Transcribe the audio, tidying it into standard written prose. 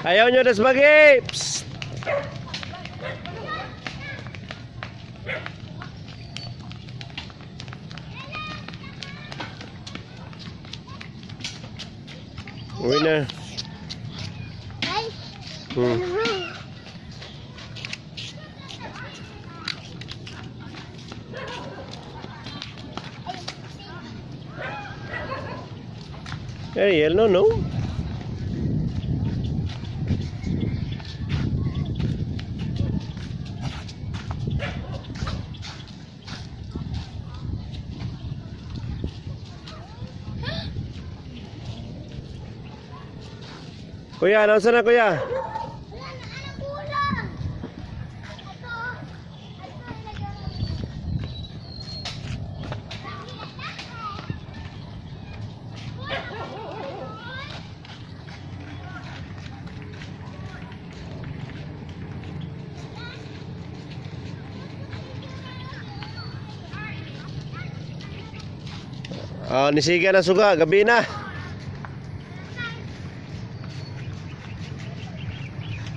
Ayaw nyo dasmagi! Psst! Uwi na. Ay, Ariel, no. Kuya, ano na, kuya? Wala na, anong kulang? Ito. Ito, ilagay mo. Ah, nisiga na suga, gabi na.